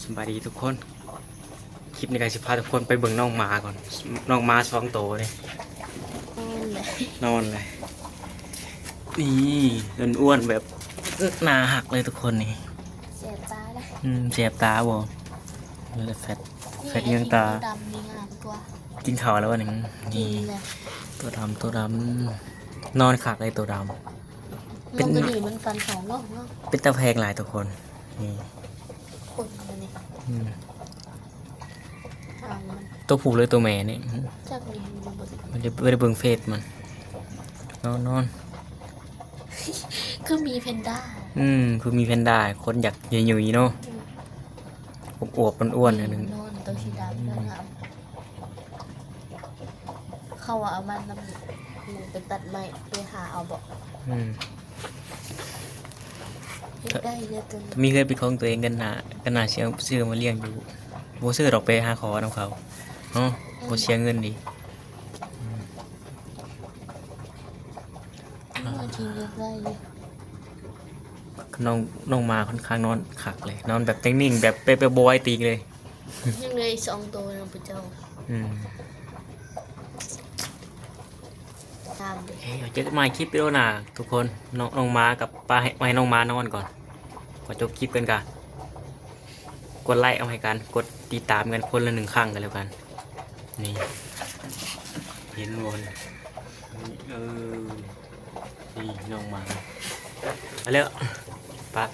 ສະບາຍດີທຸກຄົນ ຄລິບນີ້ກໍຊິພາທຸກຄົນໄປເບິ່ງນ້ອງໝາກ່ອນ ນ້ອງໝາສອງໂຕນີ້ ນອນເລີຍ ນອນເລີຍ ນີ້ອ້ວນໆ ແບບໜ້າຮັກເລີຍທຸກຄົນນີ້ ແສບຕາເດ້ ອືມ ແສບຕາບໍ່ ນີ້ແຫຼະແຟດ ແຟດເຫຍື້ອງຕາ ນີ້ດຳນີ້ງາມກວ່າ ກິນເຂົ້າແລ້ວວນີ້ ນີ້ ໂຕດຳ ໂຕດຳ ນອນຄັກເລີຍໂຕດຳ ເປັນ ມັນກໍດີ ມັນຟັນສອງເນາະ ເປັນຕາແພງຫຼາຍທຸກຄົນ ນີ້ ຄົນມັນນີ້ ອືມ ຫາງມັນ ໂຕຜູ້ຫຼືໂຕແມ່ນີ້ ຈັກນີ້ ບໍ່ໄດ້ ບໍ່ໄດ້ເບິ່ງເຟສມັນ ນອນ ນອນ ຄືໝີແພນດ້າ ອືມ ຄືໝີແພນດ້າ ຄົນຢາກຫຍຸ້ຍໆເນາະ ອືມ ອວບໆ ອ້ວນໆ ອັນໜຶ່ງ ນອນໂຕສີດຳ ອືມ ງາມ ເຂົາວ່າເອົາມານຳ ໄປຕັດໄມ້ ໄປຫາເອົາບໍ່ ອືມ ຢາກໄດ້ເລີຍໂຕນີ້ ມີເຮືອນເປັນຂອງຕົວເອງ ກໍໜ້າ ກໍໜ້າຊິເອົາ ຊື້ມາລ້ຽງຢູ່ ບໍ່ຊື້ດອກ ໄປຫາຂໍນຳເຂົາເນາະ ອືມ ບໍ່ເສຍເງິນດີ ອືມ ເອົາທີ່ຢາກໄດ້ຢູ່ ນ້ອງ ນ້ອງໝາຂ້ອນຂ້າງນອນຄັກເລີຍ ນອນແບບເຕັງໜິ່ງ ແບບ ແບບ ແບບບໍ່ໄຫວຕີງເລີຍ ຍັງເຫຼືອອີກສອງໂຕນຳພະເຈົ້າ ອືມ ງາມເດ້ ເອີ ເຈີກັນໃໝ່ຄລິບວິດີໂອໜ້າທຸກຄົນ ນ້ອງ ນ້ອງໝາກັບ ປະໃຫ້ ໃຫ້ນ້ອງໝານອນກ່ອນ ຂໍຈົບຄລິບກັນກະ ກົດໄລ້ເອົາໃຫ້ກັນ ກົດຕິດຕາມກັນຄົນລະໜຶ່ງຄັ້ງກັນແລ້ວກັນ ນີ້ ເຫັນບໍ່ ເອີ ນີ້ນ້ອງໝາ ໄປແລ້ວ ປະ.